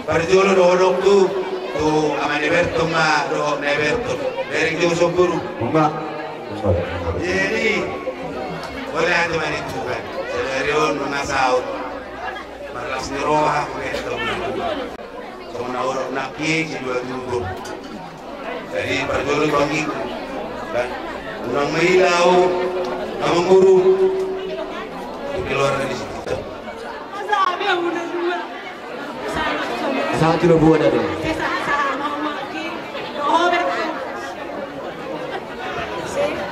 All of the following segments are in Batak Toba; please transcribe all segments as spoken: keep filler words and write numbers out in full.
Parjolo do hodok tu, tu ama ni Berton ma dohot na Berton. Bereng jo so boru. Jadi, mauliate ma di Tuhan. Sadari on nunga saut. Marlas ni roha, Berton. Songon na hodok nangkin, si dua tubu. Jadi, parjolo tu anggiku. Kan? Unang maila au, na mangguru. Di keluarga di situ. Sangat tidak buat ada.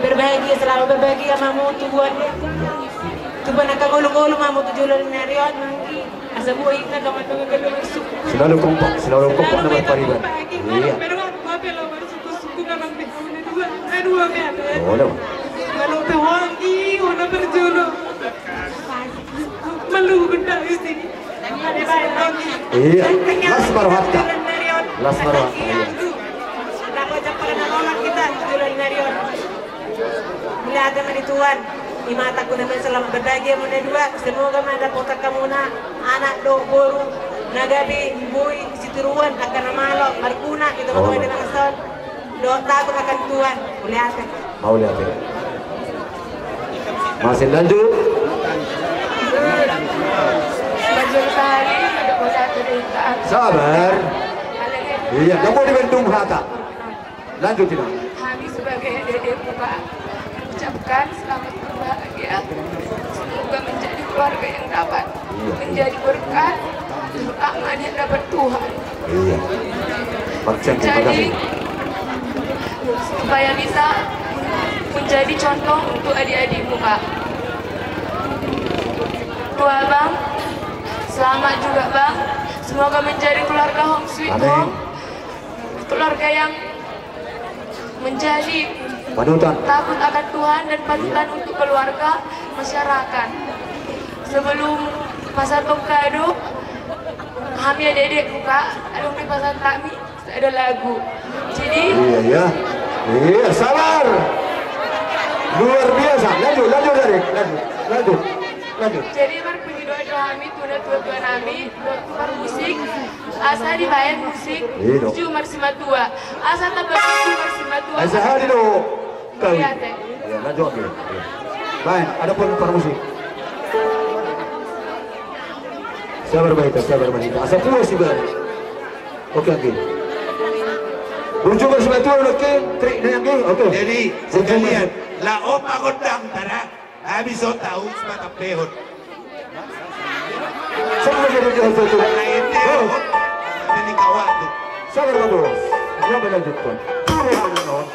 Berbahagia, selalu berbahagia, mamu tuan. Tuan akan ngolu-ngolu, mamu tu jolo ni ari on. Asa boi hita dongan-dongan ganup marsuku. Selalu kompak, selalu kompak na marpariban. Iya. Olo. Iya. Las ma rohanta. Las ma rohanta. Iya. Mauliate ma di Tuhan. Ima tangku nama selamat berbahagia hamu na dua. Semoga ma dapotan hamuna anak dohot boru na gabe boi sitiruon angka na malo marguna di tonga-tonga ni bangsa on. Dohot takut akan Tuhan. Mauliate. Mauliate. Masih lanjut. Sabar. Iya, kamu di Bandung hata. Lanjut, Ina. Kami sebagai adik-adik Muka mengucapkan selamat berbahagia. Semoga menjadi keluarga yang dapat menjadi berkat, terutama di hadapan Tuhan. Iya. Paksa, terima kasih. Supaya bisa menjadi contoh untuk adik-adik Muka. Tua Bang, selamat juga Bang. Semoga menjadi keluarga home sweet home. Keluarga yang menjadi panutan, takut akan Tuhan dan panutan untuk keluarga, masyarakat. Sebelum pasahat kado, hami adik-adik Muka, adong dipasahat hami sada lagu. Jadi iya, iya. Iya, sabar. Luar biasa. Lanjut, lanjut, lanjut, lanjut, lanjut. Jadi marpangidoan do hami tu natua-tua nami, dohot tu parmusik. Asa dibaen musik. Iya, dong. Jumar simatua. Asa tamba jumar simatua. Asa hadi do. Kau. Iya, teh. Iya, lanjut, oke. Iya. Baen, adong parmusik. Sabar, baen, sabar, baen. Asa puas iba. Oke, oke. Jumar simatua, oke. Trik, nai, oke. Jadi, sekalian, laho pagondang, tara. Habis on tahu, semata pehon. Sama jadi dia satu. Ini kawat tu. Sabar, Bos. Dia melanjutkan. Turun, non.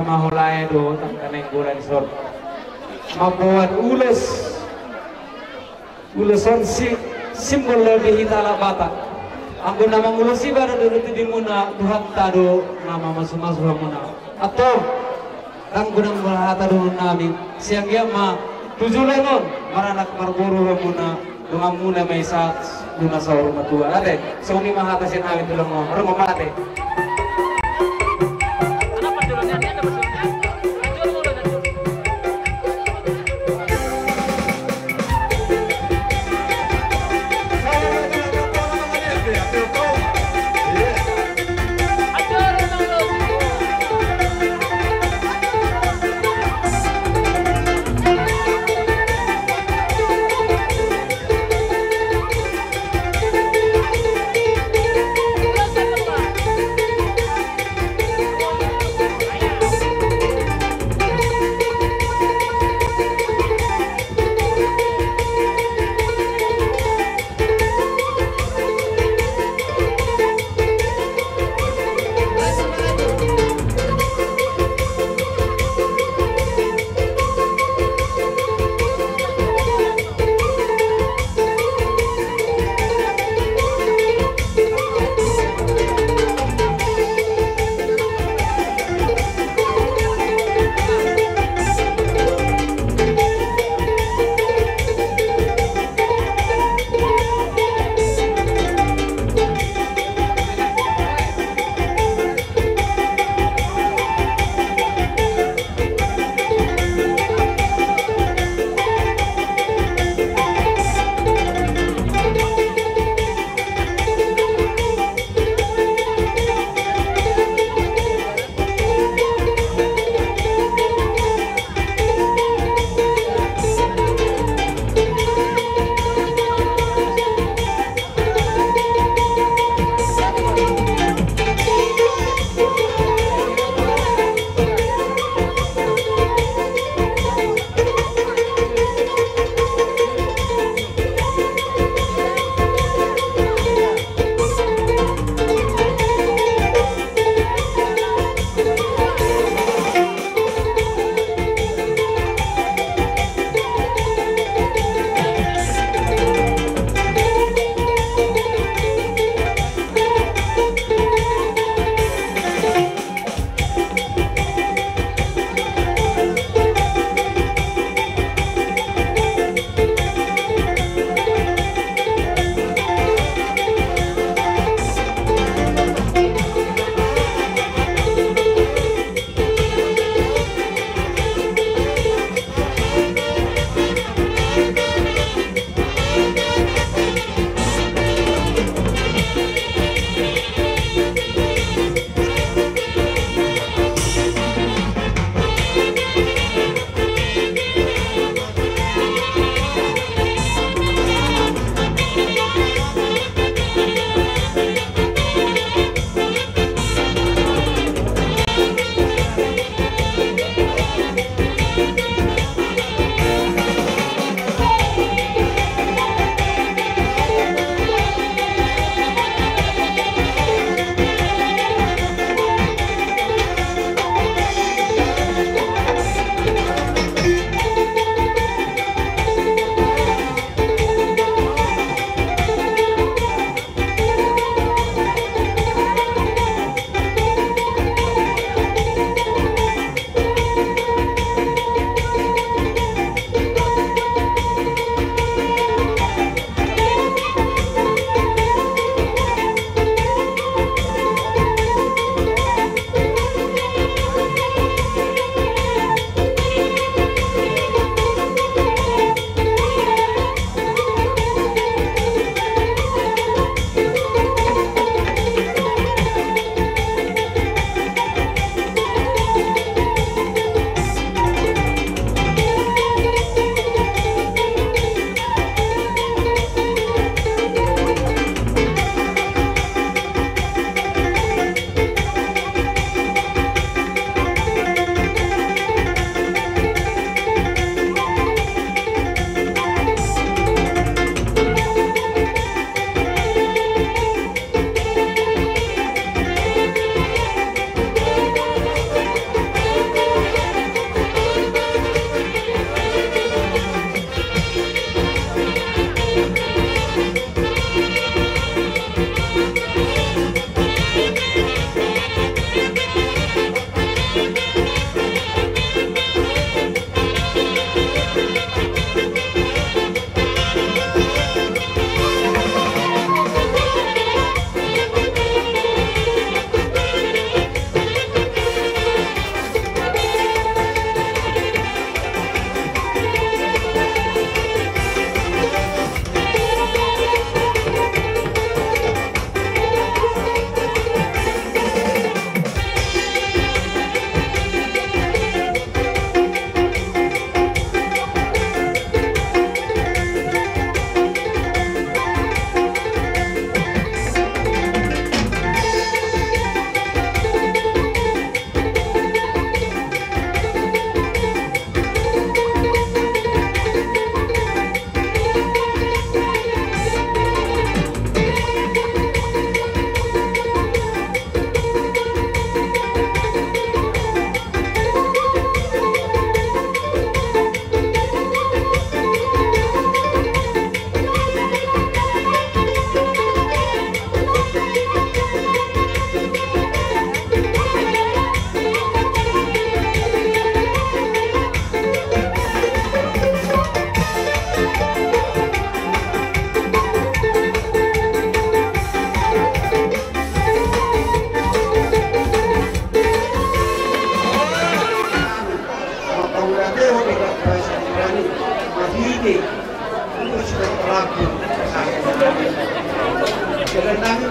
Maholai do tangka na inggolan sor. Mamboan ulos. Ulos on si simbol lobi hita halak Batak. Anggo na mangulos iba do dohot tudimuna, Tuhanta do na mamasumasu hamuna. Antong, anggo na mangula hata dohonon nami, sian dia ma tu joloan on, maranak marboru hamuna. Donganmuna ma i sahat tu na saur matua. Ate, songon i ma hata sian hami tulang on. Ro ma ate.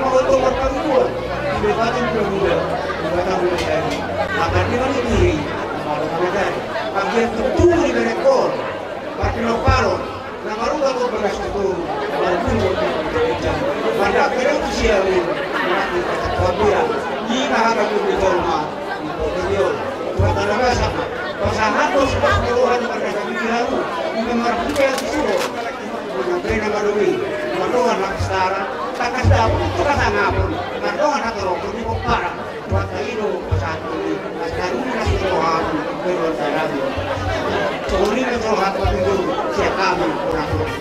Oto marpangidoan di Debata Muda-muda, Debata Muda Sari. Maka di mana diri, maka maka dari. Panggilan tutu di mana kol, parpinopalon, na maruga tu bagas tu toru, maruga tu bagas tu toru. Maka kira tu siawi, maka kata pabia, ni maka tu di tolma, di tolma. Tuhan tanda basa, pasahat tu sepas rohan, maka kami kira tu, di marhuja tu suro. Mangkena madongi, madongan hak setara, tangkas dapot tu kasangapon, madongan hak rokok di pomparan. Buat kaido pasahat doni, mas karuni nasi rohamu, beruan salami. Sori mas rohat pabidul, siap kami, kurang kurang.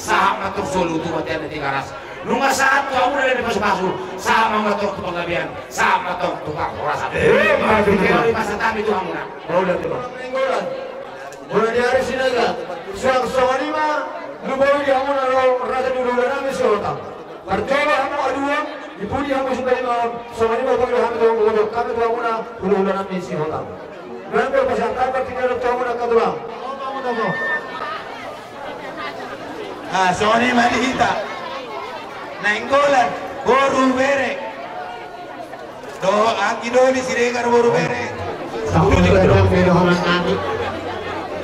Sahat ma tor solu tu batean na Tigaras. Nunga sahat tu hamuna na di pasupasu, sahat ma tor tu panggabean, sahat ma tor tu parhorasan. Eh, mauliate ma. Mauliate ma. Bona ni ari Sinaga, suang songon i ma, lumobi di hamuna ro, raja ni hulahula nami Sihotang. Parjolo hamu aduan, di pudi hamu Sipaimaon, songon i ma pangido hami tu hamuna, hami tu hamuna, hulahula nami Sihotang. Nang do pasahat hami partingkian tu hamuna angka tulang. Ah, songon i ma di hita. Nainggolan, boru bere. Dohot anggi doli Siregar boru bere. Sampulu gadang be dohonon nami.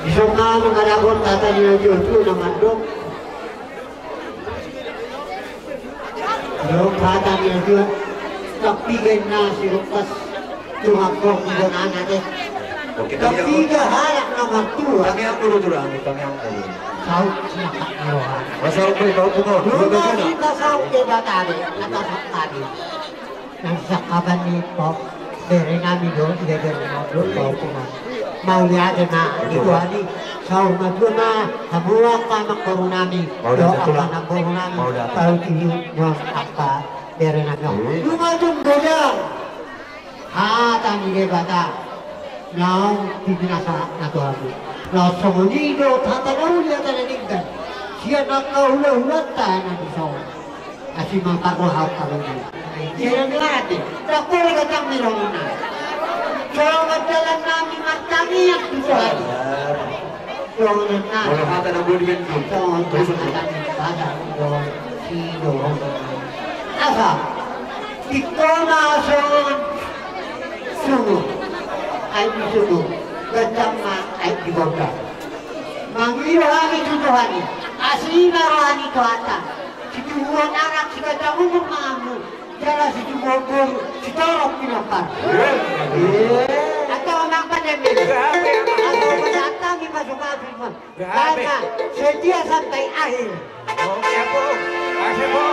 Dison ma mangadagon hata ni natuatua na mandok. Didok hata ni natuatua. Tapi gena si Lukas. Tuhan kau di dongan ate. Oke, tapi tiga halak nomor dua. Tangiang dulu, dulu, tangiang dulu. Saut siapa nyawa. Masa oke, kau pungo. Dua kita saut di batade, atas tadi. Nang sakaban ni pop, bere nami do, bere nami do, pop, pop. Mauliate ma di Tuhan i, saur matua ma, hamu angka anak boru nami, do angka anak boru nami, pau tini, do angka bere nami. Duma tung godang. Hata ni Debata naung pinasahat na tu hamu. Laos songon i do hata na uli, hata na denggan sian angka hulahulanta na dison. Asi ma parrohahon hamu. Sian na ate, ndang pola gantang ni rohana. Songon dalan nami martangiang tu Tuhan. Songon na. Molo hata na bodi bentuk. Songon na hata ni Debata. Songon na. Asa. Tingko ma songon sungu, aek di sungu, gantang ma aek di gondang. Mangido hami tu Tuhan i, asi ma roha ni Tuhanta. Situbuan anak, sigantang umur ma hamu, jala situbuan boru, sitorop pinompar. Antong amang pandemi. Antong amang pandemi, pasupasu ma. Gabe. Karena setia sampai akhir. Oke, Apo. Kasih, Apo.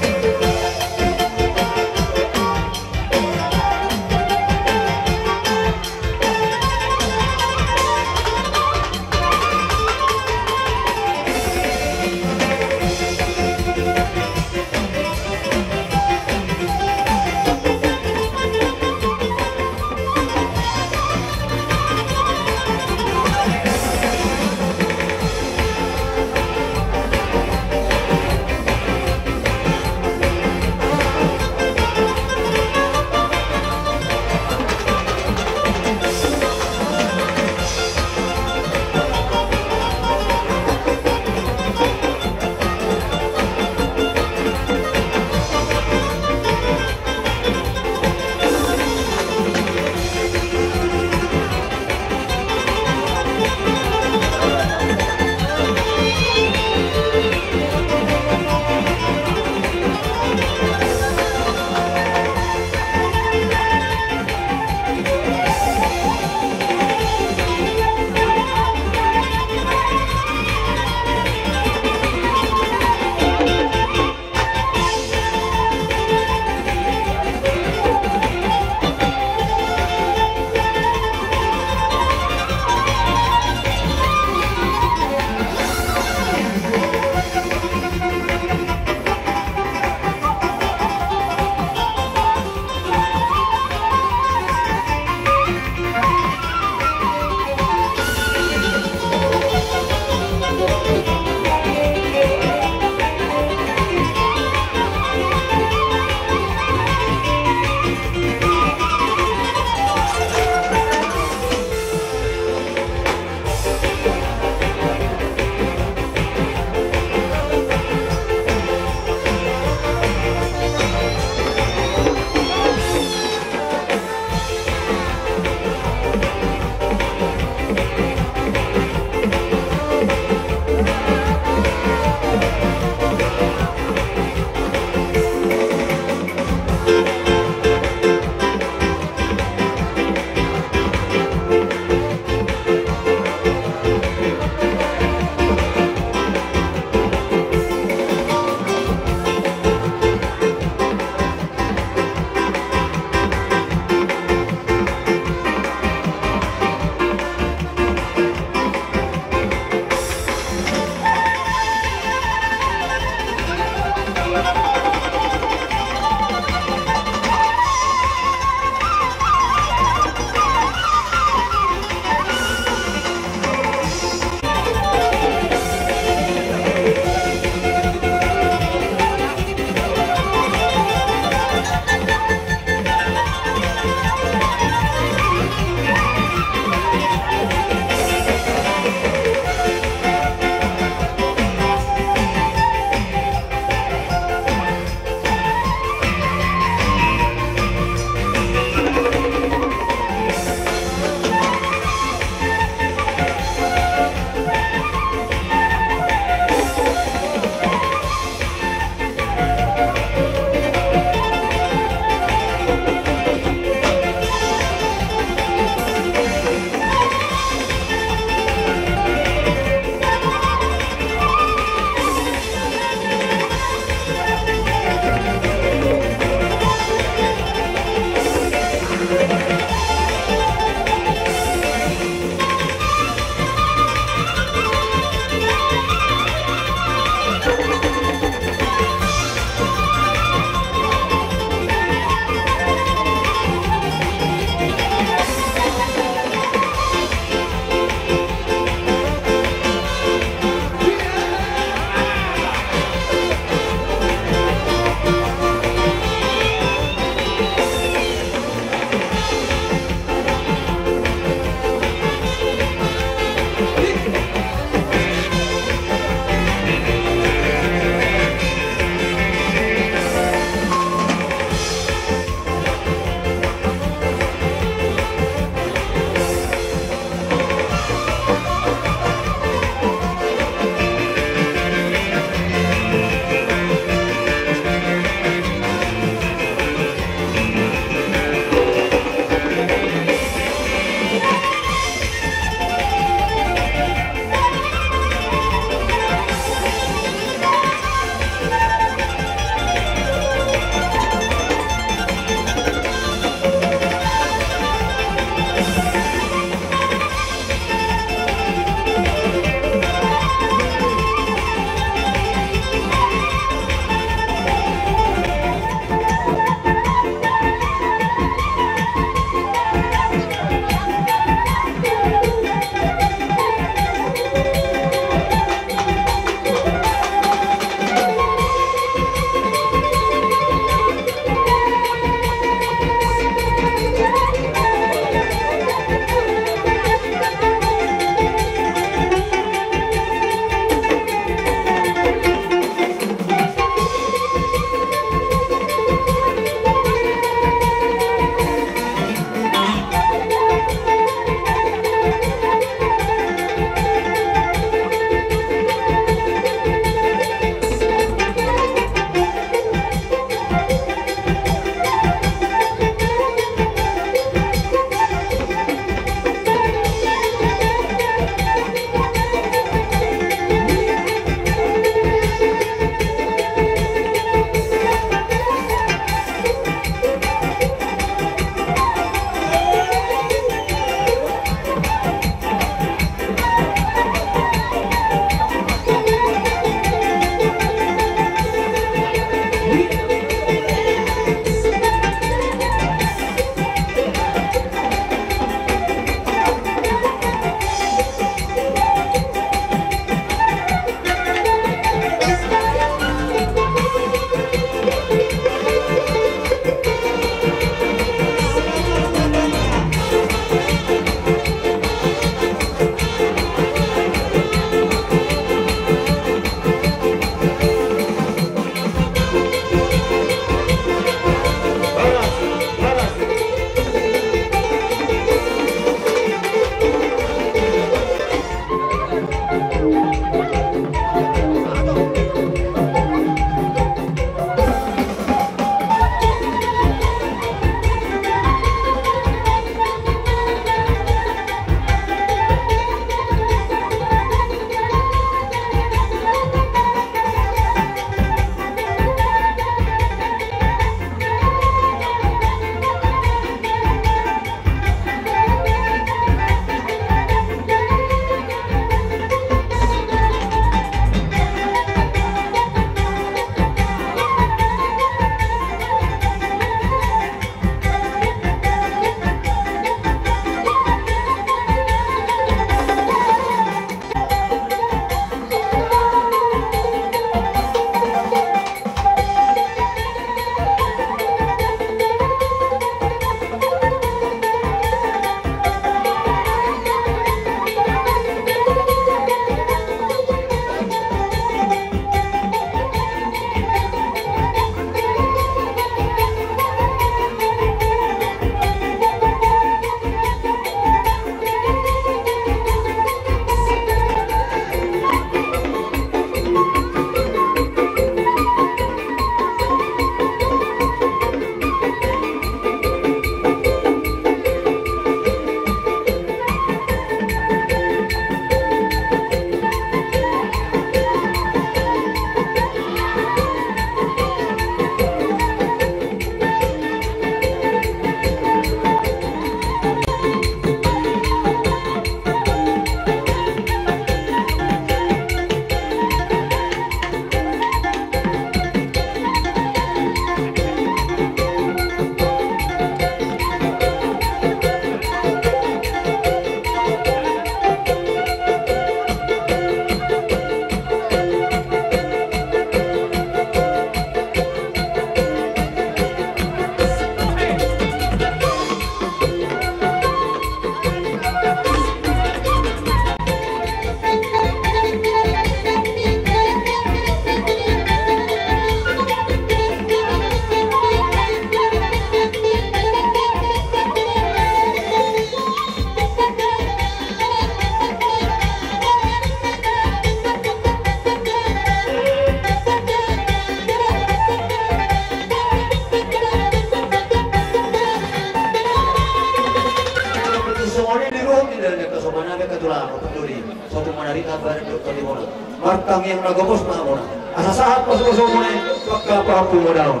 Martangiang na gomos ma hamuna. Asa sahat pasupasu muna i, pangka pahapu muna on.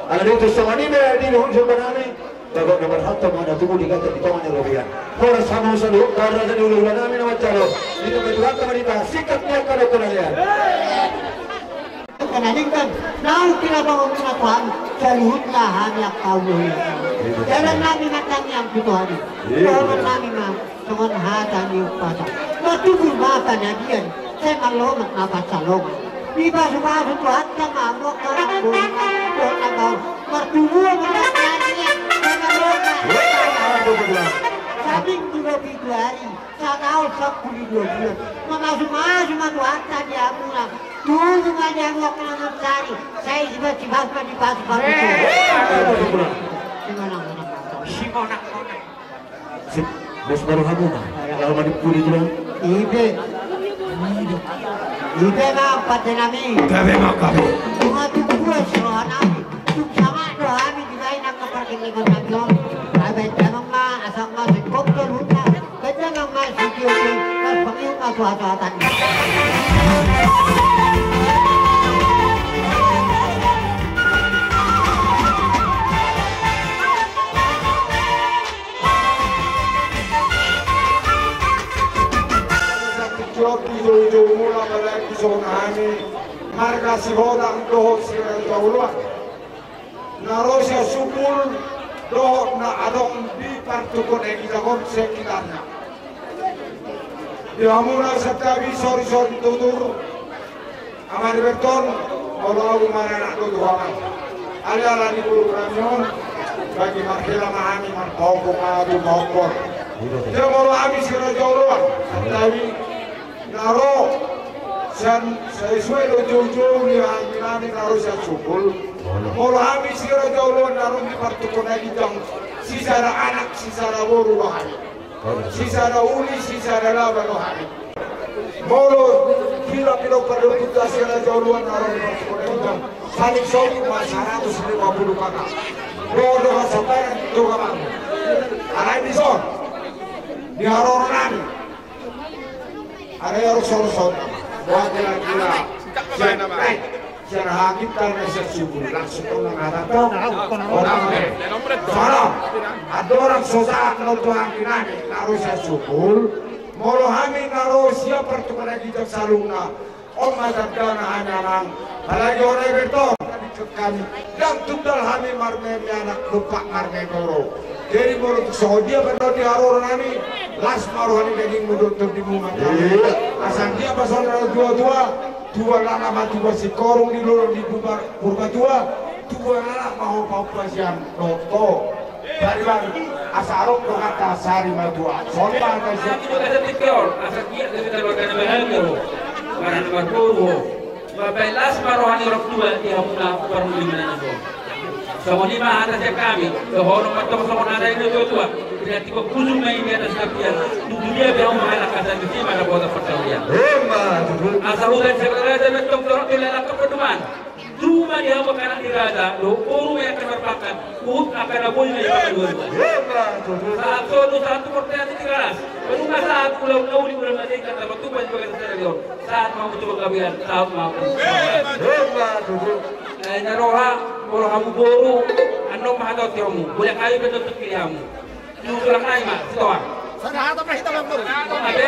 Ala diutus songon i ma di luhut siomba nami. Bagot na marhalto ma na tubu di gata di tonga ni robean. Horas hamu saluhut, raja ni hulahula nami na mansai ro. Di tonga ni robean ma hita, singkat ni angka na tonalian. Karena lingkar, naung pinabangun muna tu hami, saluhutna hami angka ulaon i. Jalan nami martangiang tu Tuhan i. Dohonon nami ma songon hata ni umpasa. Martubu ma panagian, sai marlomak ma pansalongan. Dipasupasu Tuhanta ma hamu angka anak boru, dohot na baru. Martubu ma panagian, sai marlomak ma pansalongan. Saminggu dohot pitu ari, sataon sampulu dua bulan. Mamasumasu ma Tuhanta di hamuna. Tubu ma di hamu angka na mansari, sai sipasipasu ma dipasupasu. Simonang-monang. Sip, bos baru hamuna. Lalu mandi puli juga. Ibe. Ibe ma pate nami. Gabe ma gabe. Cuma tunggu si roha nami. Tung sama do hami di lain angka parkir lima puluh. Abe damang ma asam ma sekop do luta. Baca nama si Tio Tio, pas pengiu ma suatu atan. Jordi Jojo mula balai di zona hami, marga Sihodang dohot Siraja Uluan. Na ro sian Sukul dohot na adong di partukon Egitang on sekitarnya. Di hamuna santabi sori-sori tutur. Amani Berton, molo au maranak do tu hamuna. Alai ala ni boru nami on, bagi marhela ma hami marpaompung ma tu maompor. Dia molo hami Siraja Uluan, santabi na ro sian, sesuai do joujou ni hami nami na ro sian Sukul. Molo hami Siraja Uluan na ro di partukon Egitang, sisada anak, sisada boru do hami. Sisada uli, sisada laba do hami. Molo pila-pila pardokuta Siraja Uluan na ro di partukon Egitang, saling saut ma saratus lima puluh kakak. Dohot do hasambaran tu gamarmu. Alai dison, di haroro nami. Ada yang rusak-rusak. Buat kira-kira. Sian, eh, sian hagit karena sian Sukul. Langsung kau mengatakan. Orang, eh. Sono. Andorang sosa nonton hami nami. Naruh sian Sukul. Molo hami naruh siap pertukaran di Jaksaluna. Om ma tandana hami anang. Apalagi orang Berton. Kami, ndang tunggal hami marmeme anak, dompak marmeme boru. Jadi molo tung songon dia pe do di haroro nami, las ma roha ni dagingmu dohot tondimu ma. Iya. Asa dia pasahat na tua-tua, tua anak ma tua sikorung di lorong di Purba-, Purbatua, tua anak ma ho paupasian dohot ho. Bari-bari, asa adong do hata sari matua. Songon i ma hata sian. Asa dia gabe keluarga na bahagia ho. Marana marboru ho. Mambaen las ma roha ni orang tua di hamuna parmuliman na nian. Songon i ma hata sian hami, dohonon ma tong songon hata ni tua-tua. Berarti kok kusung ma i di atas tapian. Tutu dia be hamu anak asa di sima na bota pertawian. Asa huta ni segala raja mentong torop di lalap kepeduman. Tubu ma di hamu angka anak ni raja, dohot boru ma i angka na marpangkat. Huhut angka na boi ma i pangalualuan. Sahat sodu, sahat tu portean di Tigaras. Baru ma sahat ulaon na uli, ulaon na denggan, na patupa di bagasan sadari on. Sahat ma hamu tu panggabean, sahat ma hamu. Ima tutu. Eh, na roha, molo hamu boru, annon ma hata on tu hamu. Boleh kami bentuk pilih hamu. Tulang nai ma, sitoa. Sada hata ma hita, Bang Boru. Ate.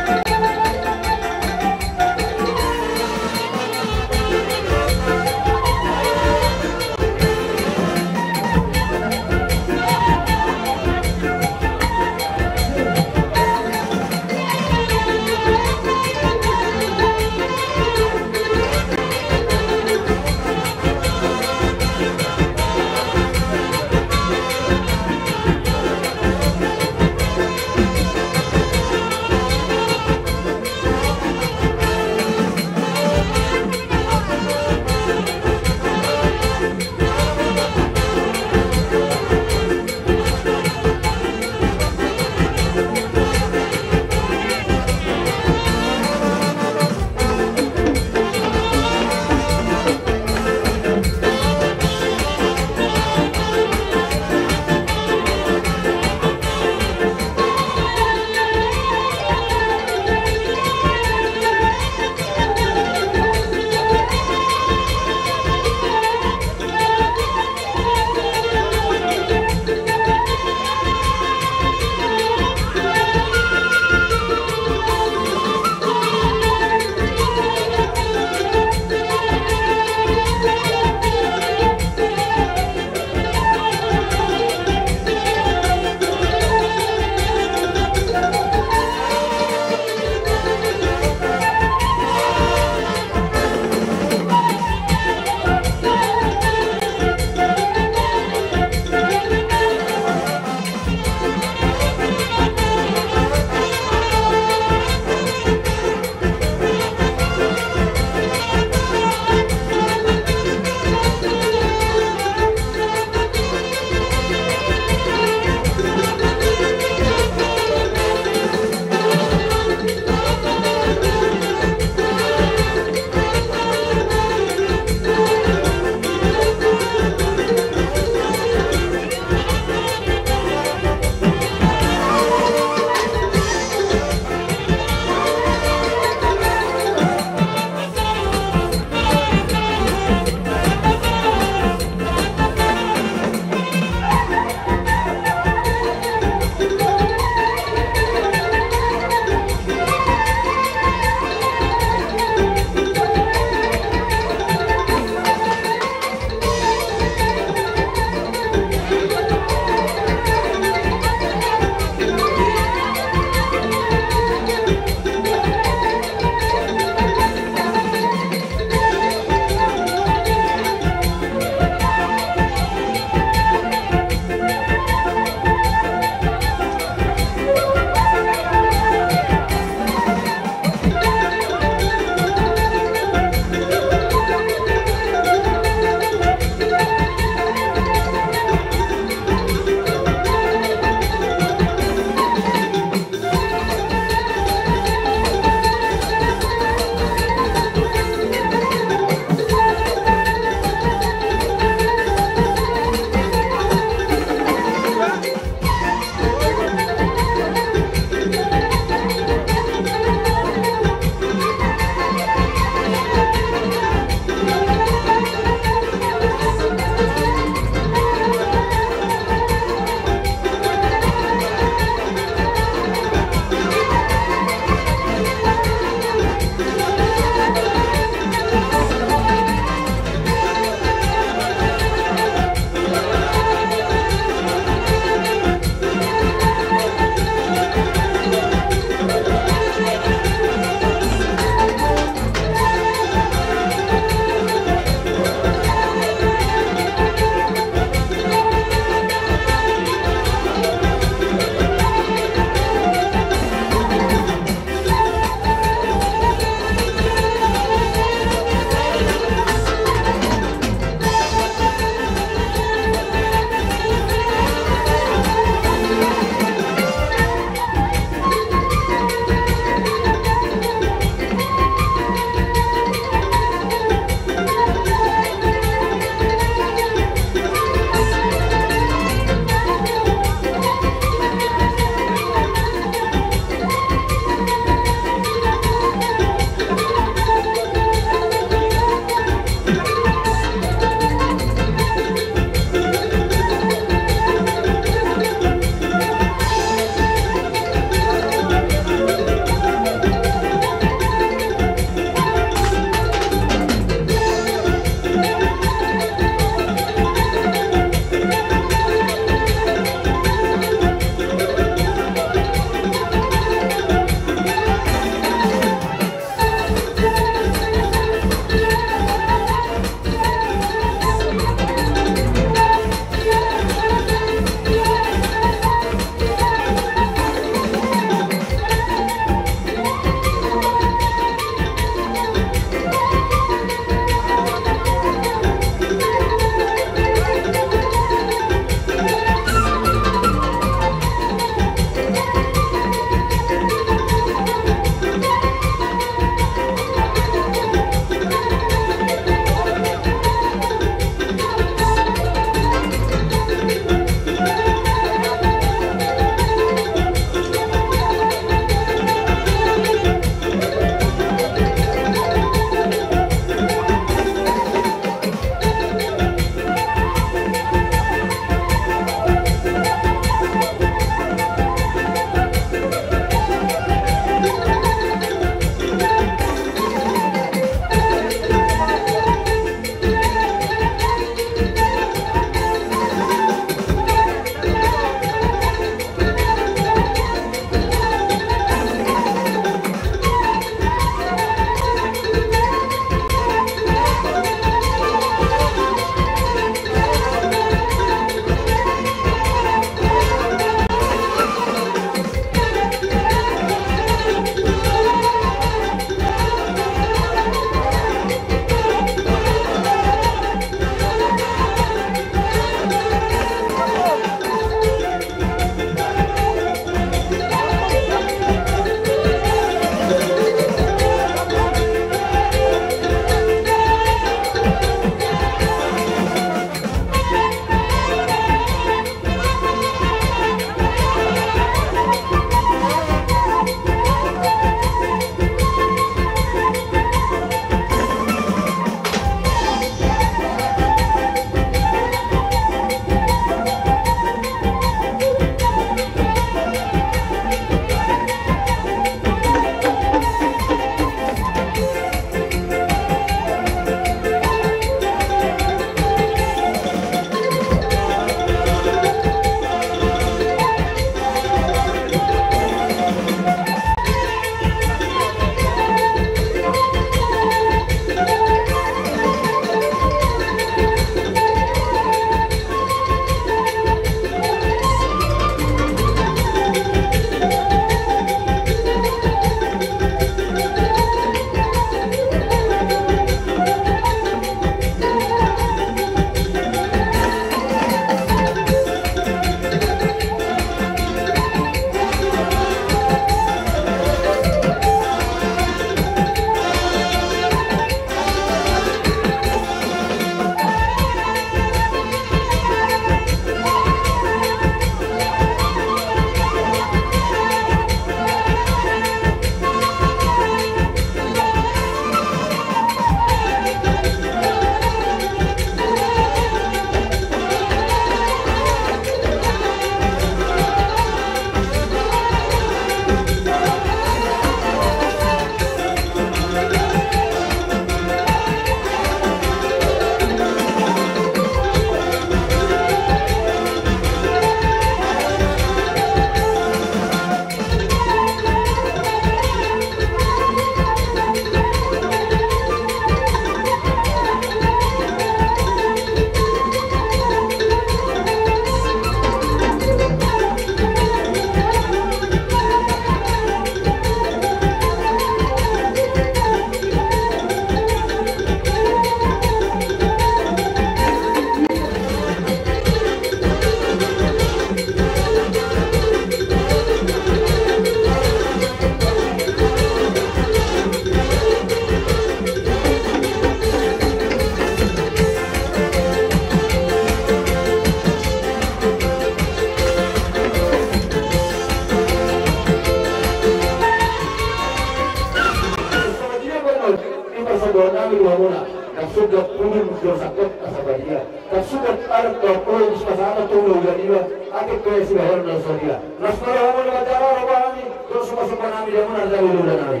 Jolo sangkot asa badia. Tangsukan adat dohot ulos pasahaton tu ulaula niba. Atik pe sibahenon na sadia. Las ma rohamu di manjalo robanami. Jolo sumpasumpa nami di hamuna raja ni ulaula nami.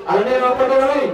Alani ma pardonami.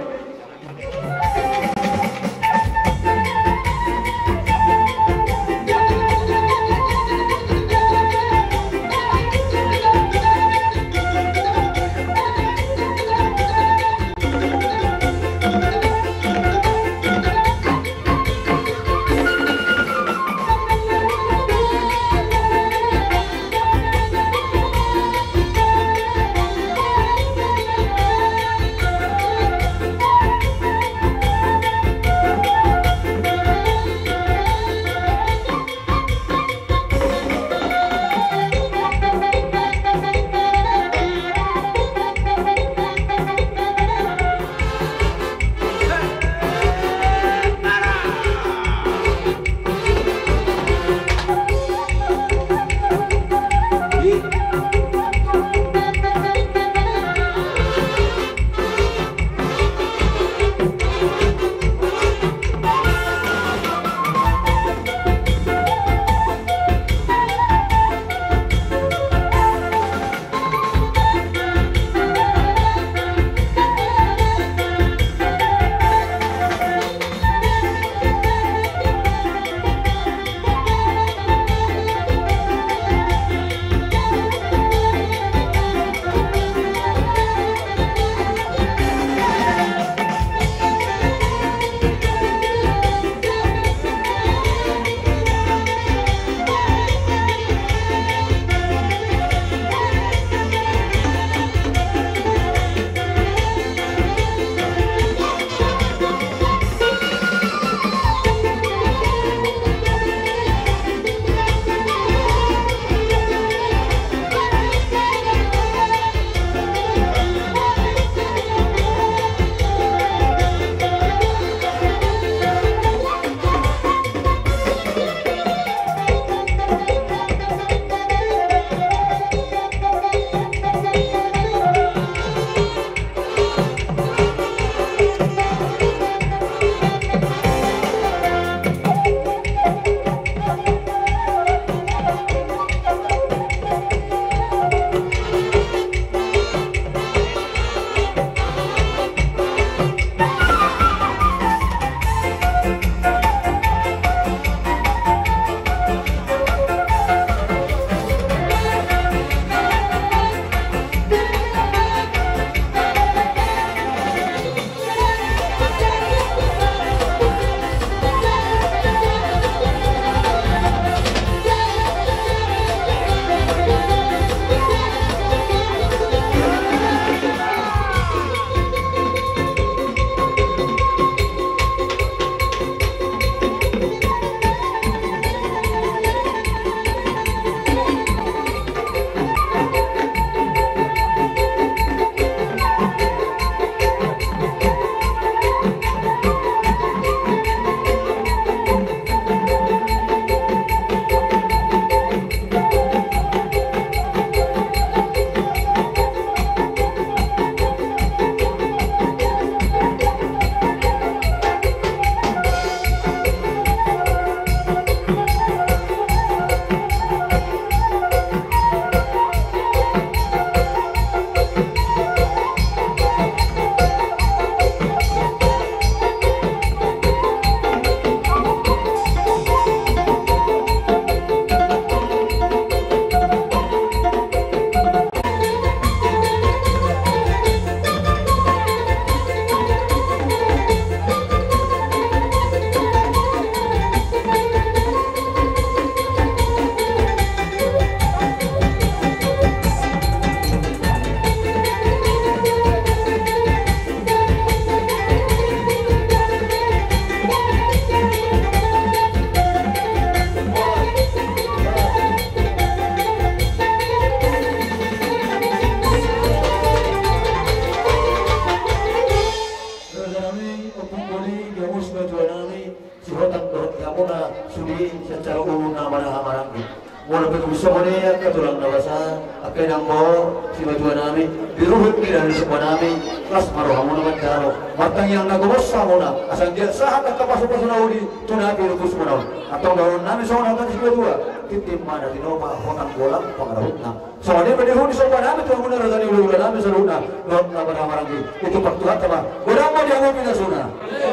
Raja nami, ompung boli, gamus ma tulang nami, Sihotang dohot hamuna sude sian saluhut na marhahamaranggi. Molo pe tung songon i angka tulang na basa, angka inang dohot simatua nami, di ruhut ni dalan ni somba nami, las ma rohamuna manjalo, martangiang na gomos hamuna, asa anggiat sahat angka pasupasu na uli tu na pinupus muna on. Antong dohonon nami songon hata ni simatua: Tintin ma na tinopa, hotang golang pangarahutna. Songon i ma di ruhut ni somba nami tu hamuna raja ni hulahula nami saluhutna, dohot na marhahamaranggi, i tumpak tu hata ma, godang ma di hamu pinasuna.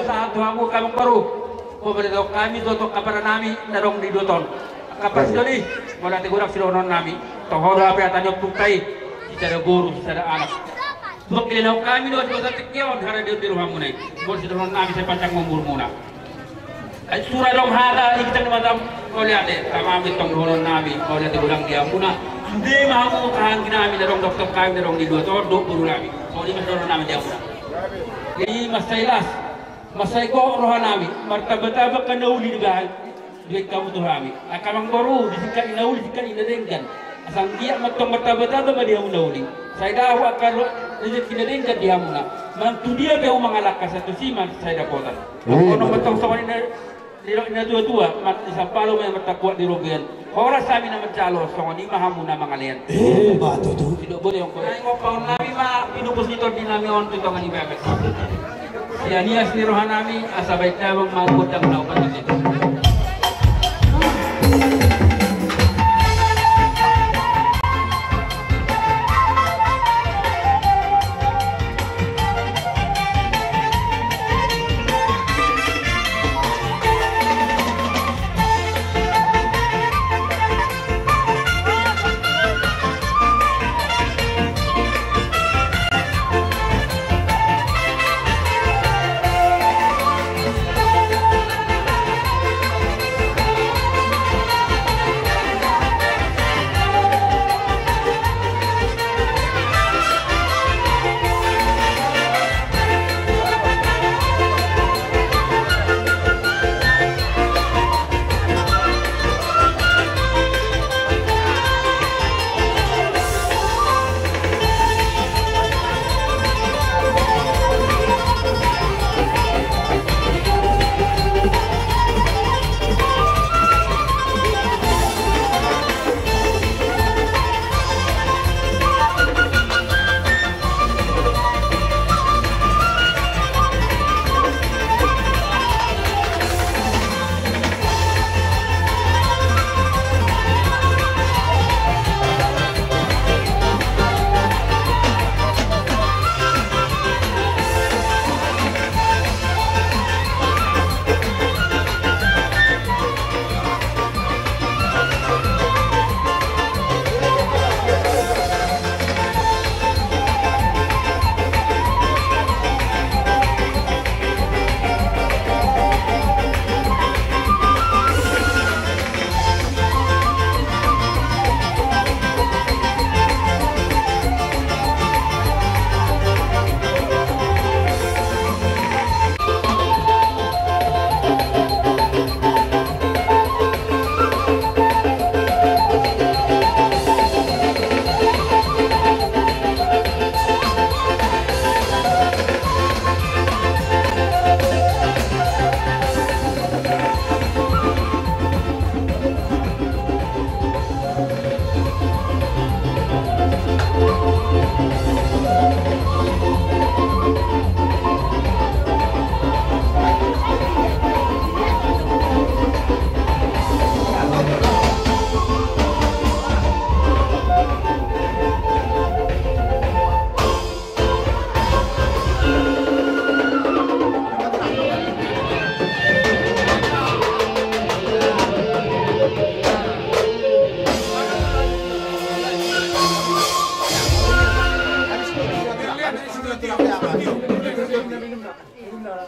Sahat tu hamu angka amangboru. Paboa didok hami tu angka para nami na adong di luat on. Angka parsiajari, mauliate godang sidohonon nami. Toho do hape hata ni ompunta i, sisada boru sisada anak. Suang dilehon hami do di bagasan tingki on haradeon di rohamuna i. Molo sidohonon nami sai panjang ma umurmuna. Ai sura adong hata di ginjang ni mata, mauliate. Tama ma i tong dohonon nami, mauliate godang di hamuna. Sude ma hamu angka anggi nami na adong, dohot hami na adong di luat on, dohot boru nami. Songon i ma sidohonon nami di hamuna. Jadi mansai las, mansai gohot roha nami, martambatamba angka na uli dibahen, dibahen hamu tu hami. Angka amangboru, di singkat ni na uli, singkat ni na denggan. Asa anggiat ma tong martambatamba ma di hamu na uli. Sai dahu angka ro-, rejeki na denggan di hamuna. Manang tu dia pe hamu mangalangka, sai tusi ma sai dapotan. Olo ma tong songon i na didok ni na tuatua, mate di sampalo ma i, martangkuak di robean. Horas hami na manjalo, songon i ma hamu na mangalean. Emma tutu. Sidok boti on. Naeng ompahon nami ma pinupus ni tondi nami on tu tonga ni bagas. Sian ias ni roha nami, asa baen damang ma gondang na opat i.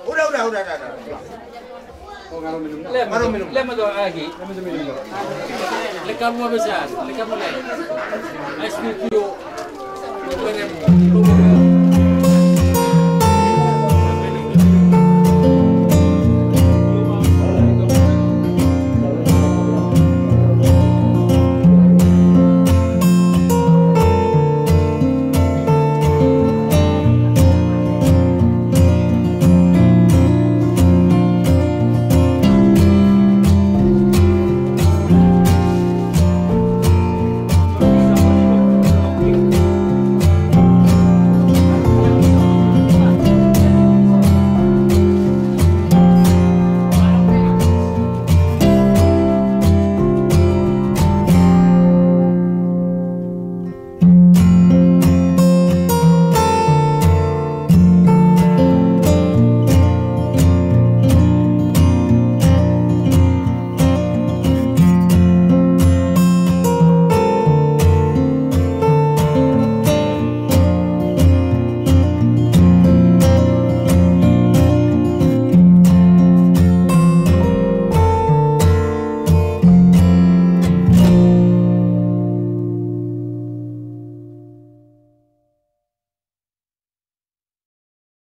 Udah, udah, udah, udah, udah. Lem, lem, lem, lem, lem. Lem kamu habis ya, lem kamu naik. Ais studio.